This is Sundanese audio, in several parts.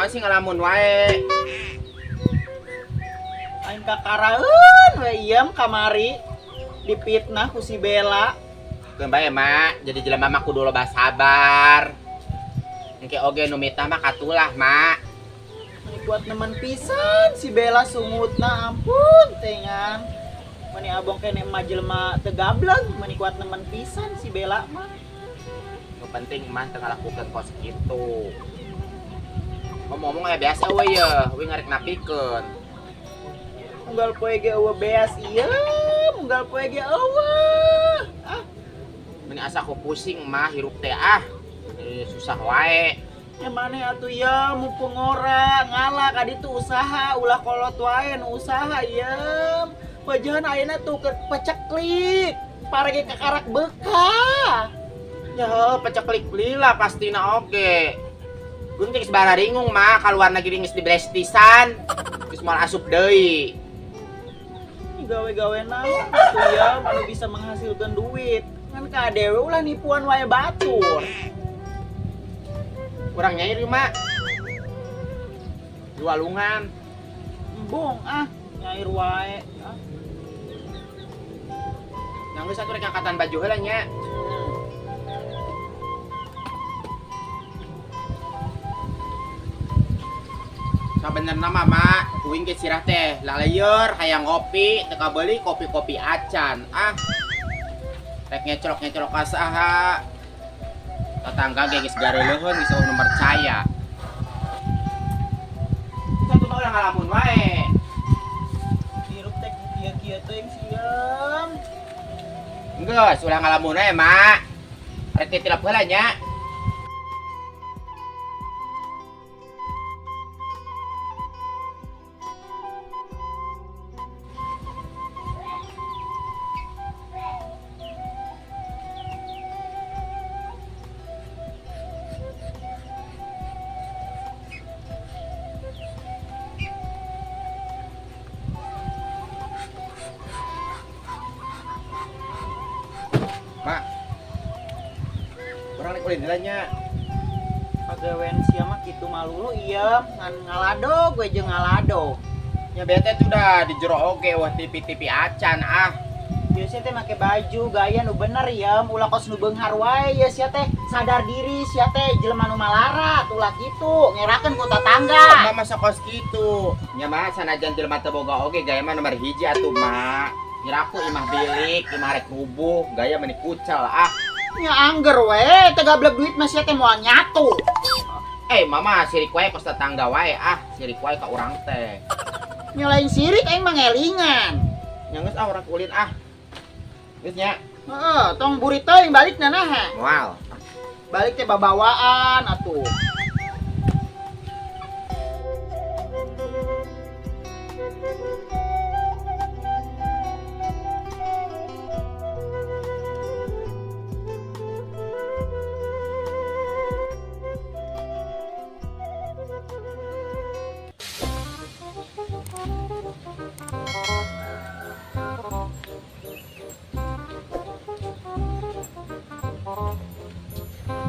Kunaon sih ngalamun wae? Aing kakaraeun we iem kamari dipitnah ku si Bella. Keun bae mak, jadi jelema mah kudu loba sabar. Engke oge nu mitah mah katulah mak. Meni kuat nemen pisan si Bella sungutna ampun tengan. Meni abong kene mah jelema teu gableg, meni kuat nemen pisan si Bella mah. Nu penting mah teu ngalakukeun kos kitu. Ngomong-ngomong aya biasa we ye, we ngarek napikeun. Unggal poe ge eueuh beas ieu, unggal poe ge eueuh. Ah, meni asa ku pusing mah hirup teh ah. Susah wae. Ya maneh atuh ya mumpung ngora ngalah ka ditu usaha ulah kolot wae nu usaha ieu. Wajahan ayeuna tuh peceklik, parege kakarak bekah. Ya peceklik lila pastina oge. Gunting sebara ringung mah kaluarna gini geus diblestisan. Geus moal asup deui. Gawe-gawe naon atuh ya anu bisa menghasilkan duit. Ngan kadewe ulah nipuan wae batur. Kurang nyair mak. Di walungan. Embung ah, nyair wae. Ah. Yang geus atuh rek angkatan baju heula nya. Sabenerna mah mak, uing ge sirah teh laleur hayang ngopi teu kabeuli kopi-kopi acan. Ah. Rek ngecelok-ngecelok ka saha. Tetangga ge geus gareuleun geus eueuh nu percaya. Satu mah ulah ngalamun wae. Hirup teh kieu-kieu teuing sieun. Geus ulah ngalamun wae, Mak. Rek titilep heula nya. Mak, urang rek ulin heula nya. Pagawean sia mah kitu malulu ieu, ngan ngaladog we jeung ngaladog. Nya bete tuh dah di jero oge wah TV-TV acan ah. Ieu sia teh make baju gaya nu bener ieu, ulah kos nu beunghar wae ieu sia teh sadar diri sia teh jelema nu malarat ulah kitu ngerakeun ku tatangga. Mah masa kos kitu. Nya mah sanajan jelema teu boga oge gaya mah nomor hiji atuh mak. Nyiraku imah bilik, imah rek rubuh, gaya meni kucel ah. Nya angger we, teu gablek duit mah sia teh moal nyatu. Mama sirik wae kos tetangga wae ah, sirik wae ka urang teh. Nya lain sirik aing mah ngelingan. Nya geus ah urang ulin ah. Geus nya. Heeh, tong burit teuing balikna naha. Moal. Balik teh babawaan atuh.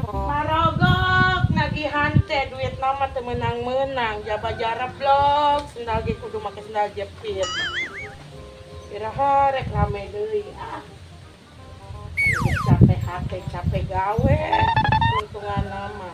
Marogok nagihan teh duit nama teu meunang-meunang jaba jarab blog sendal ge kudu make sendal jepit. Iraha rek rame deui ah. Capek hate capek gawe untungan nama.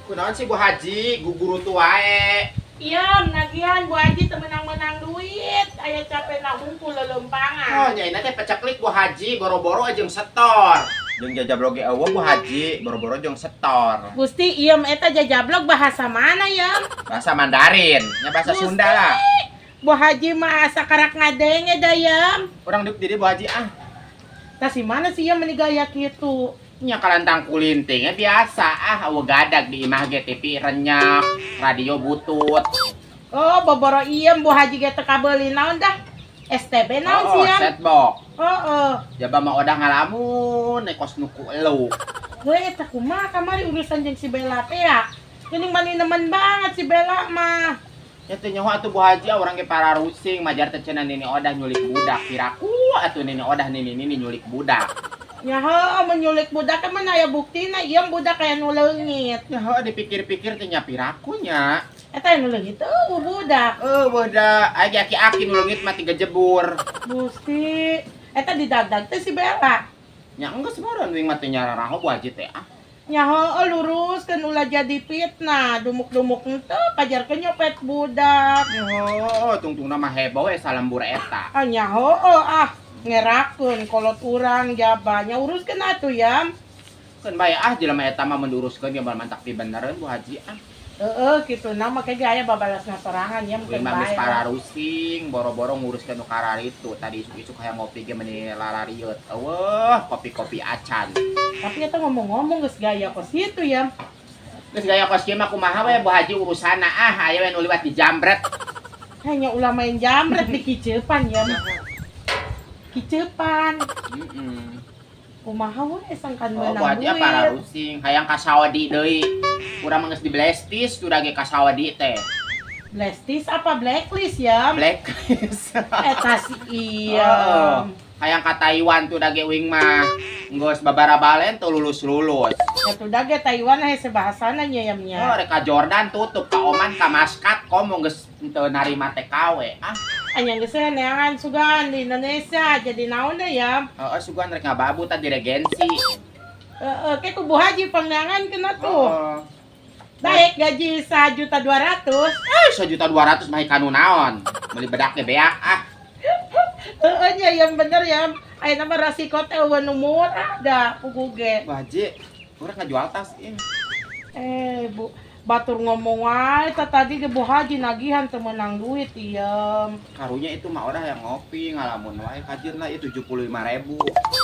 Kunaon sih Bu Haji guguru tu wae. Iya, nagihan Bu Haji teu meunang-meunang duit, aya capek na hungkul lelempangan. Oh, nyaina teh peceklik Bu Haji, boro-boro jeung setor. Jeung jajablog ge eueuh Bu Haji, boro-boro jeung setor. Gusti, ieu eta jajablog bahasa mana ya? Bahasa Mandarin, nya bahasa Gusti, Sunda lah. Bu Haji mah asa karak ngadenge da yam. Urang diuk diri Bu Haji ah. Tah si mana sih yam meni gaya kitu? Nya kalantang kulinting nya biasa ah, eueuh gadag di imah ge TV renyap, radio butut. Oh, boboro iem Bu Haji ge teu kabeuli naon dah? STB naon oh, sih yam? Setbox. Heeh. Jaba mah odah ngalamun nek kos nuku elu. We eta kumaha kamari urusan jeung si Bella teh ya? Geuning mani nemen banget si Bella mah. Ya teu nyaho atuh Bu Haji urang ge pararusing majar teh cenah nini odah nyulik budak. Kiraku atuh nini odah nini nini nyulik budak. Nya heuh menyulik budak mah aya buktina ieu budak aya nu leungit. Nya heuh dipikir-pikir teh nya piraku nya. Eta nu leungit eueuh budak. Eueuh da aya aki-aki nu leungit mah tiga jebur. Gusti, eta didadag teh si Bella. Nya enggeus meureun wing mah teh nyararaho Bu Haji teh ah. Nya heuh luruskeun ulah jadi fitnah, dumuk-dumuk henteu pajarkeun nyopet budak. Nya heuh tungtungna mah heboh we salembur eta. Ah nya heuh ah. Ngerakeun kolot urang jabanya uruskeun atuh yam. Keun bae ah jelema eta mah menduruskeun ge mantak dibenereun Bu Haji ah. Heeh kitu na make ge aya babalasna sorangan yam keun bae. Geus pararusing boro-boro nguruskeun nu kararitu tadi isuk-isuk hayang ngopi ge meuni lararieut. Eueuh kopi-kopi acan. Tapi eta ngomong-ngomong geus gaya kos kitu yam. Geus gaya kos kieu mah kumaha we Bu Haji urusanna ah aya we nu liwat dijambret. Hanya ulah main jambret dikiceupan yam. Kicepan. Kumaha we sangkan meunang duit. Oh, pararusing hayang ka Saudi deui. Urang mah geus di blacklist udah ge ka Saudi teh. Blacklist apa blacklist ya? Blacklist. Eta si iya. Hayang ka Taiwan tuh udah ge uing mah. Geus babarabalen tuh lulus-lulus. Eta udah ge Taiwan hese bahasana nya yam nya. Oh, rek ka Jordan tutup ka Oman ka Maskat komo geus teu narima TKW ah. Anya geus neangan sugan di Indonesia jadi naon deh ya. Heeh sugan rek ngababu tadi regensi. Heeh ke ku Bu Haji pangneangan kena tuh. Baik gaji 1.200.000. Eh 1.200.000 mah kanu naon. Meuli bedak ge beak ah. Heeh nya yang bener ya. Ayeuna mah rasiko teh eueuh nu murah da pugu ge. Bu Haji, urang ngajual tas ieu. Eh Bu, batur ngomong wae tadi ge Bu Haji nagihan teu meunang duit ieu. Karunya itu mah orang yang ngopi ngalamun wae kajieun lah ieu 75.000.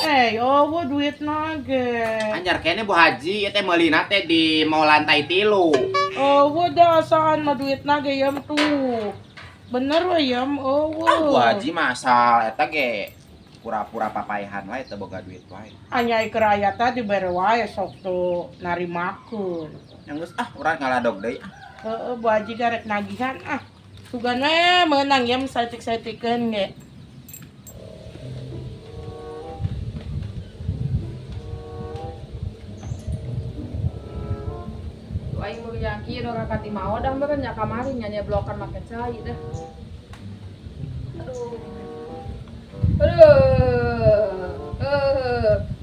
Eh, eueuh duitna ge. Anyar kene Bu Haji ieu teh meulina teh di mau lantai 3. Eueuh da asaan mah duitna ge ieu tuh. Bener we yam eueuh. Ah Bu Haji mah asal eta ge pura-pura papaehan wae teu boga duit wae. Anya keur aya teh dibere wae sok tuh narimakeun. Yang geus ah urang ngaladog deui ah. Heeh Bu Haji garek nagihan ah. Sugan we meunang yam saeutik-saeutikeun ge. Aing mah yakin orang kati mau dah meureun nya kamari nya nyeblokan make cai dah. Aduh. Aduh.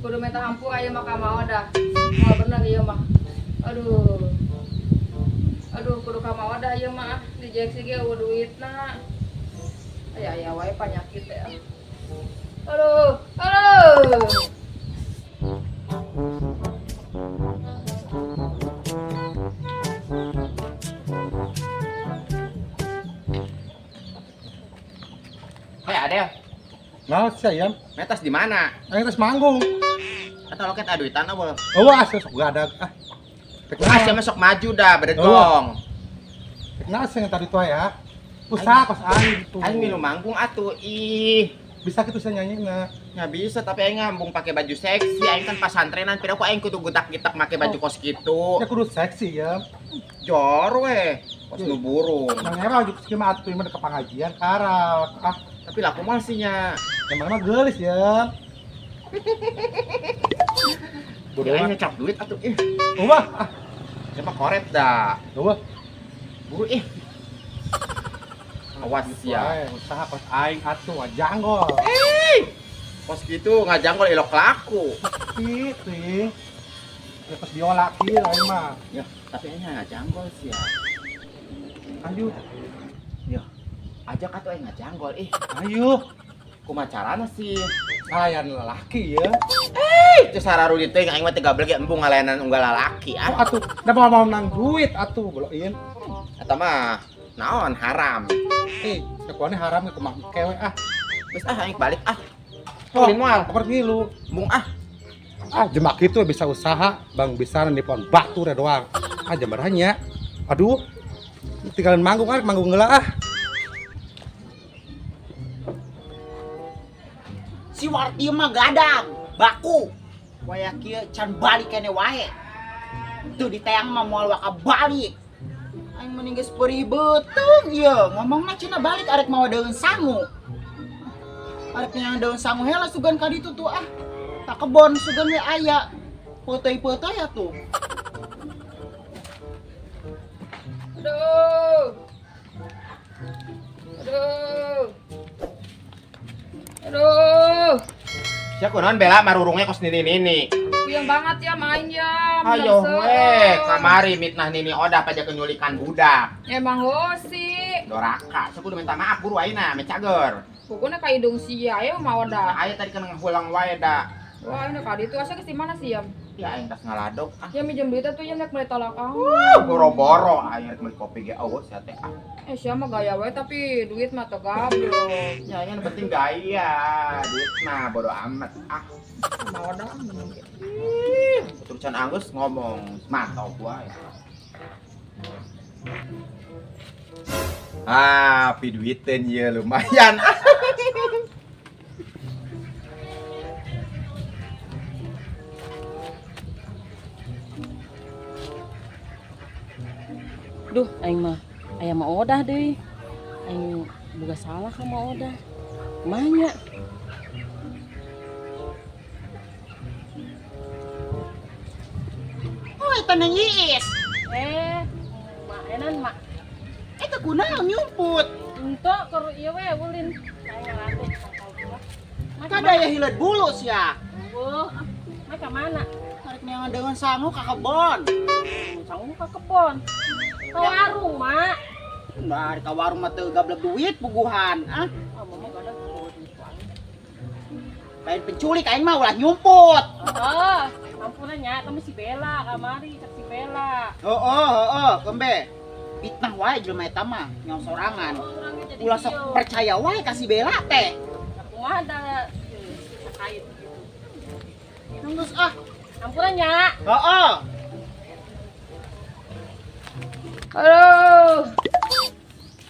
Kudu minta hampura ieu mah ka mau dah. Moal bener ieu mah. Aduh. Aduh kudu ka mau dah ieu mah dijeksi ge eueuh duitna. Aya aya wae panyakit teh. Aduh. Aduh. Hei Adel. Nah, saya metas di mana? Aing tas manggung. Atau loket aduitan apa? Oh, asa sok gadag ah. Ah, sia sok maju dah bedegong. Rek naon sia tadi tuh ya? Usaha kos aing gitu. Aing milu manggung atuh ih. Bisa kitu sia nyanyina. Nya bisa tapi aing ngambung pakai baju seksi. Aing kan pasantrenan pira ku aing kudu getak-getak make baju kos kitu. Ya kudu seksi ya. Jor we. Kos nu burung. Nang era juga sih mah atuh mah ke pengajian karak. Ah, tapi laku mah sih nya. Yang mana mah geulis ya. Bodoh aing ngecap duit atuh ih. Wah, ah. Siapa koret dah. Wah. Buru ih. Awas ya. Usaha kos aing atuh ngajanggol. Eh. Kos gitu ngajanggol ilok laku. Gitu. Ya kos biola kieu aing mah. Ya, tapi aing ngajanggol sih ya. Ayo. Ya. Ajak atuh aing ngajanggol ih. Ayo. Kumaha carana sih? Ngalayan lelaki ya. Eh, teu sararudi teh aing mah teu gablek ge embung ngalayanan unggal lalaki ah. Oh, atuh, da mau menang duit atuh boloin. Eta mah naon haram. Eh, sakuane haram ge kumaha kewe ah. Geus ah aing balik ah. Oh, Ulin moal. Koper ngilu. Embung ah. Ah, jemak itu bisa usaha, bang bisa nipon batur ya doang. Ah, jemeranya. Aduh. Tinggalin manggung ah, manggung heula ah. Si Warti mah gadang, baku. Waya kieu can balik kene wae. Tuh diteang mah moal waka balik. Aing mending geus perih beuteung ieu. Ngomongna cenah balik arek mawa daun sangu. Arek yang daun sangu heula sugan ka ditu tuh ah. Ka kebon sugan we aya. Peuteuy-peuteuy atuh. Aduh. Aduh. Aduh. Sia kunaon Bella marurungnya kos nini-nini. Puyeng banget ya main ya. Ayo we, kamari mitnah nini odah pajak kenyulikan budak. Emang hosi. Doraka, saya kudu minta maaf buru ayeuna, me cager. Pokoknya ka hidung sia ya mau odah. Nah, aya tadi kan ngahulang wae da. Wah, ini ka ditu asa geus di mana sih ya? Ya aing tas ngaladok ah. Ya minjem duit atuh ya nek meuli tolak ah. Boro-boro aing rek meuli kopi ge eueuh sia teh ah. Sia mah gaya wae tapi duit mah teu gablok. Ya yang penting gaya, duit mah bodo amat ah. Mau odah mending ge. Ih, terusan anggus ngomong mantau wae. Ah, pi duiteun ieu lumayan. Duh, aing mah aya mah odah deui. Aing boga salah ka mah odah. Kumaha nya? Oh, eta nang Iis. Mak enan mak. Eta kunaon nyumput? Henteu keur ieu we ulin. Aing ngalanduk tangkal buah. Kada aya hileud bulu sia. Eueuh, mak ka mana? Tarik neangan deungeun sangu ka kebon. Sangu ka kebon. Ka warung, Mak. Nah, ka warung mah teu gablek duit puguhan, ah. Ah, mama gada duit aing. Lain penculik aing mah ulah nyumput. Heeh, ampuna nya, eta mah si Bella kamari, cek si Bella. Heeh, heeh, kembe. Fitnah wae jelema eta mah, nyawa sorangan. Ulah sok percaya wae ka si Bella teh. Da kumaha da sakait gitu. Geus ah. Ampuna nya. Heeh. Aduh.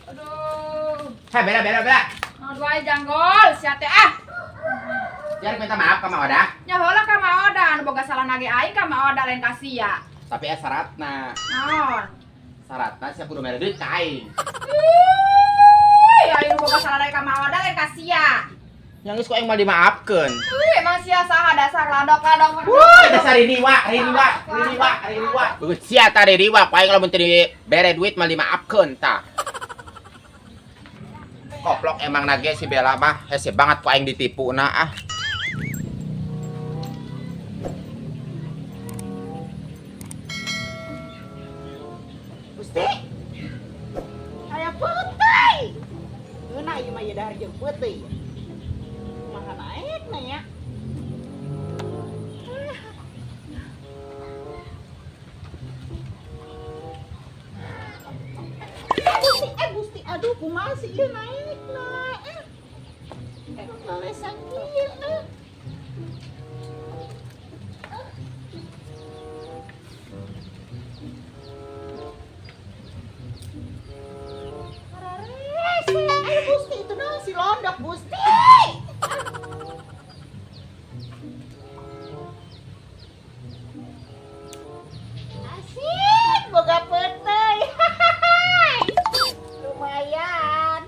Aduh. Hei, Bella, Bella, Bella. Aduh, aing janggol, sia teh ah. Sia minta maaf ka Mak Odah. Nya heula ka Mak Odah, anu boga salah nage aing ka Mak Odah lain ka sia. Tapi syaratna. Naon? Syaratna sia kudu mere duit ka aing. Ih, aing boga salah nage ka Mak Odah lain ka sia. Yang geus ku aing mah dimaafkeun. Ih, emang sia saha dasar ladok-ladok. Wuh, dasar ririwa, ririwa, ririwa, ririwa. Beut sia ta ririwa, ku aing lamun teu dibere duit mah dimaafkeun tah. Koplok emang nage si Bella mah, hese banget ku aing ditipu na ah. Gusti. Aya peuteuy. Ngeunah ieu mah ieu dahar jeung peuteuy. Kumaha naekna nya? Gusti, aduh kumaha sih ieu naekna? Lelesan kieu ah. Ararese, ayo Gusti itu naon si londok Gusti. Asik, boga peuteuy. Lumayan.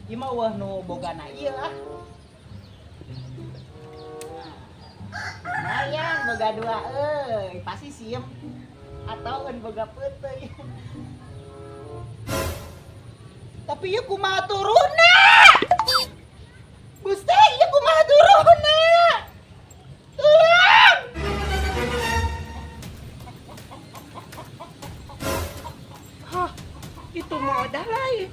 Ieu mah eueuh nu bogana ieu ah. Lumayan boga dua euy, pasti siem atau eun boga peuteuy. Tapi ieu kumaha turunna? Gusti, ieu kumaha turunna? Turun! Hah, itu mah odah lain.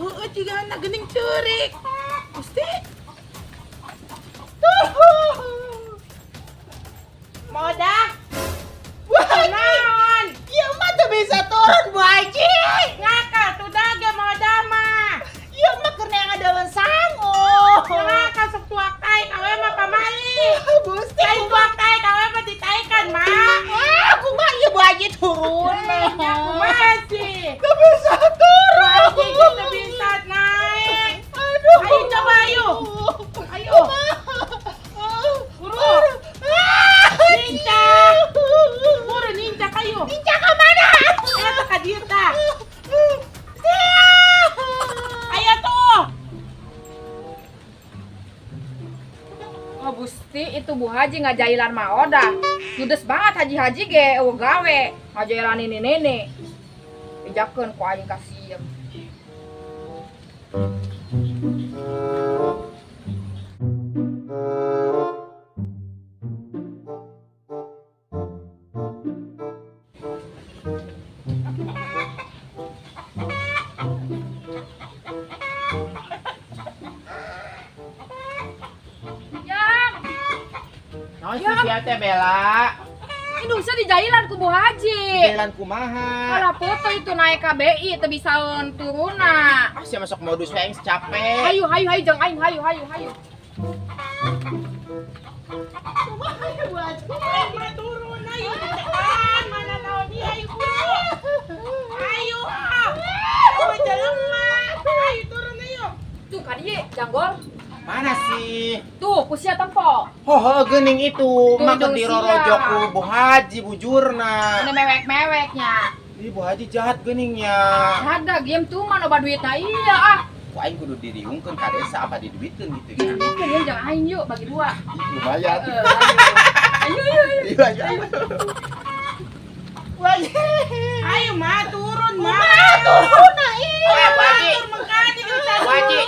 Heeh, jigana geuning ceurik. Gusti. Tuh. Modah. Wah, naon? Ieu mah teu bisa turun, Bu Haji. Ngakal tuh dage modah mah. Ieu mah keur neangan daun sangu. Ngakal sok tuak tai kawe mah pamali. Gusti. Lain tuak tai kawe mah ditaikan, Mak. Wah, kumaha ieu Bu Haji turun? Ya kumaha sih? Teu bisa turun. Bu Haji teu bisa naik. Aduh. Ayo coba ayo. Ayo. Buru. Lincah. Pasti itu Bu Haji ngajailan Ma Odah. Judes banget haji-haji ge eueuh gawe ngajailan ini nene. Bejakeun ku aing ka sieun. Sia teh Bella. Indung sia dijailan ku Bu Haji. Jailan kumaha? Kalah foto itu naik KBI teu bisaeun turuna. Ah sia masuk modus we aing capek. Hayu hayu hayu jeung aing hayu hayu hayu. Kumaha ya Bu Haji? Mah turun ayo dicekan mana naon ieu ayo buru. Ayo ah. Ayo jelema. Ayo turun ayo. Tuh ka dieu janggol. Mana sih? Tuh, ku sia tempo. Hoho geuning itu, mah keur dirorojok ku Bu Haji bujurna. Ini mewek-meweknya. Ih, Bu Haji jahat geuningnya. Ada game tuh mah loba duitna iya ah. Ku aing kudu diriungkeun ka desa apa diduitkeun gitu ya. Diduitkeun ya jangan aing yuk bagi dua. Lumayan. Ayo ayo ayo. Ayo ayo. Ayo mah turun mah. Turun nah iya. Bu Haji. Bu Haji.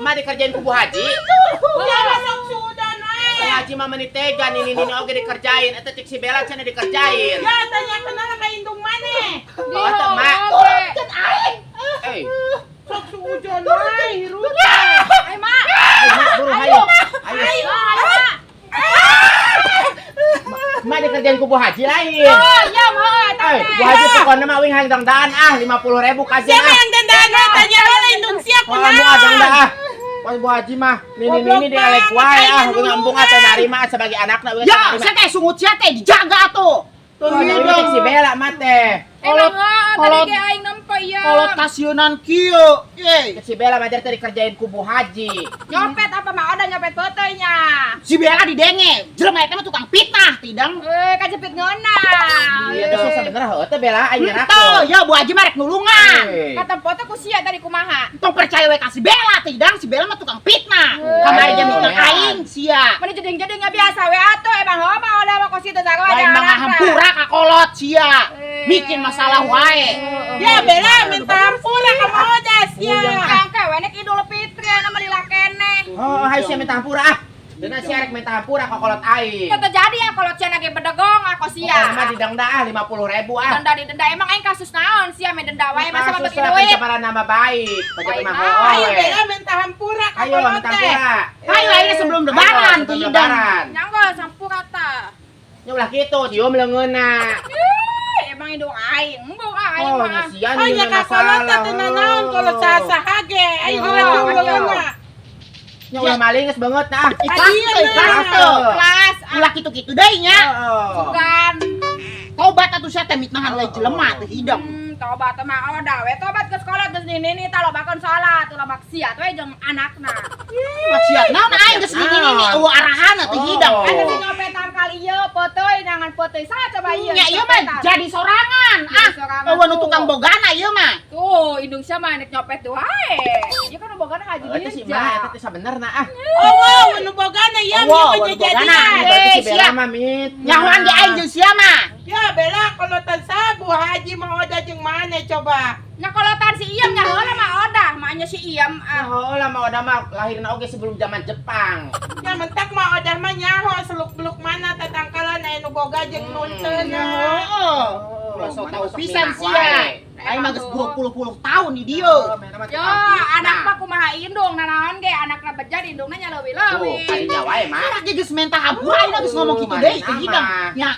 Mah dikerjain ku Bu Haji. Ya masuk sudah naik. Bu Haji mah meni tega nini-nini oge dikerjain. Eta cek si Bella cenah dikerjain. Ya tanya kenal ka indung maneh. Oh teh mak. Turunkeun aing. Eh. Sok suujon wae hirup. Ayo mak. Ayo mak buru hayu. Ayo mak. Mak dikerjain ku Bu Haji lain. Oh iya mah eta teh. Bu Haji pokona mah wing hayang dangdaan ah 50.000 kasih ah. Siapa yang dandaan tanya heula indung sia kunaon. Oh, dangdaan ah. Pas Bu Haji mah nini-nini dielek wae ah embung atuh narima sebagai anakna we. Ya, sia teh sungut sia teh dijaga atuh. Tuh cek si Bella mah teh. Emang tadi ge aing nempo ieu. Kolot kasieunan kieu. Ye. Cek si Bella mah teh dikerjain ku Bu Haji. Nyopet apa mah Odah nyopet fotonya. Si Bella didenge, jelema eta mah tukang fitnah tidang. Eh, kajepit ngeunah. Iya, teh sebenarnya heueuh teh Bella aing ngerakeun. Teu, ya Bu Haji mah rek nulungan. Katempo teh ku sia tadi kumaha? Tong percaya we ka si Bella tidang, si Bella mah tukang fitnah. Kamari jam mikir aing sia. Meni jeding-jedingnya biasa we atuh emang heueuh mah Odah mah kos kitu sarua Lain mah ngahampura ka kolot sia. Bikin masalah wae. Ya Bella minta hampura ka Ma Odah sia. Kangke we nek Idul Fitri anu mah dilakene. Oh, hayu sia minta hampura ah. Dena sia rek minta hampura ka kolot aing. Teu jadi ya kolot sia ge bedegong ah kos sia. Pokona mah didenda ah 50.000 ah. Denda didenda emang aing kasus naon sia meh denda wae masa mah beuki duit. Pencemaran nama baik. Pajak mah heueuh. Ayo Bella minta hampura ka Ayo kolot minta teh. hampura. Hayu ayeuna sebelum lebaran tuh hidang. Nyanggol sampura tah. Nya ulah kitu cium leungeunna. Emang indung aing, embung ah aing Oh, mah. nya sia Oh nya ka kolot teh teu nanaon kolot saha-saha ge. Ayo geura cium leungeunna. Nya ulah maling geus beungeut nah. Ikhlas teu, ikhlas teu. Kelas Ulah kitu-kitu deui nya. Sugan. Tobat atuh sia teh mitnahan we jelema teu hidang. Tobat mah Odah we tobat ke sekolah geus nini tah lobakeun salat ulah maksiat we jeung anakna. Maksiat naon aing geus nini-nini eueuh arahanna teu hidang. Anu si nyopetan kali ieu poteuy nangan poteuy saha coba ieu. Nya ieu mah jadi sorangan. Ah, eueuh nu tukang bogana ieu mah. Tuh, indung sia mah nek nyopet wae. Ieu kan nu bogana haji Eta si mah eta teh sabenerna ah. Oh, nu bogana ieu mah jadian. Berarti si Bella mah mit. Nyahoan ge aing jeung sia mah. Ya Bella kolotan saha Bu Haji Ma Odah jeung maneh coba. Nya kolotan si Iyam nya heula Ma Odah, maknya si Iyam ah. Heula Ma Odah mah lahirna oge sebelum zaman Jepang. Ya mentak Ma Odah mah nyaho seluk-beluk mana tatangkalan aya nu boga jeung nu teu. Heeh. Ulah sok tau pisan sia. Aing mah geus 20-puluh tahun di dieu. Yo, anak mah kumaha indung nanaon ge anakna beja indungna nya leuwih-leuwih. Tuh, kadinya wae mah. Anak ge geus menta hampura aing geus ngomong kitu deui teu hidang. Nya.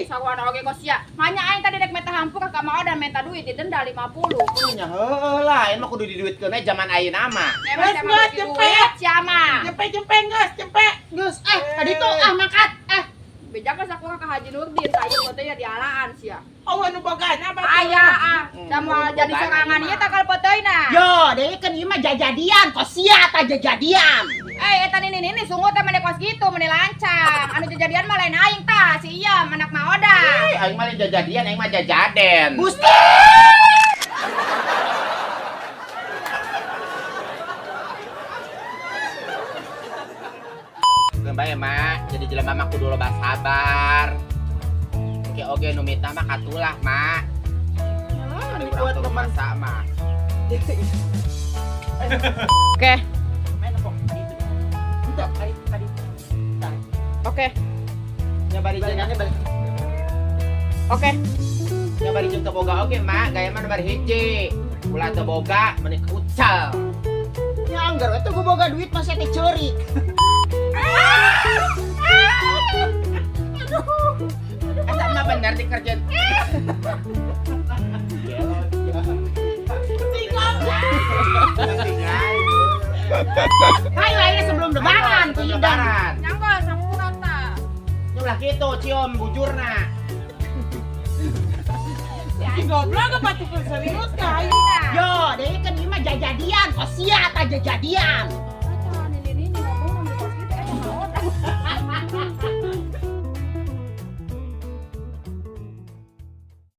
Sawana oge kos sia. Manya aing tadi rek menta hampura ka Ma Odah menta duit didenda 50. Nya heueuh lah, aing mah kudu diduitkeun we zaman ayeuna mah. Geus geus jempe sia mah. Jempe-jempe geus, jempe. Geus eh tadi tuh ah mangkat eh. Beja geus aku ka Haji Nurdin tah ieu teh dialaan sia. Oh nu bogana batur. Aya ah, da moal jadi sorangan ieu tangkal peuteuyna. Yo, deui kan ieu mah jajadian, kos sia tah jajadian. Eh eta nini-nini sungut teh meni kos kitu meni lancang. Anu jajadian mah lain aing tah, si Iyam anak Ma Odah. Aing mah lain jajadian, aing mah jajaden. Gusti. we, Mak. Jadi jelema mah kudu loba sabar. Oke oke nu mita mah katulah, Mak. Nah, Ari dibuat urang teu teman. masa mah. Oke. Main kok itu. Entar kali kali. Oke. Nya bari jeung Balikannya balik. Oke. Nya bari jeung teu boga oge, Mak. Gaya mah nu bari hiji. Ulah teu boga meuni kucal. Ya anggar itu gua boga duit masih teh ceurik. Eta mah bener dikerjain. Tinggal. Hayo ayo sebelum lebaran tuh Sebelum Idan. lebaran. Nyanggol sampura ta. Nya ulah kitu cium bujurna. Si goblok apa tuh serius ka aing? Yo, deui kan ieu mah jajadian, oh sia tah jajadian. Ini ngomong di kos kitu eta Ma Odah.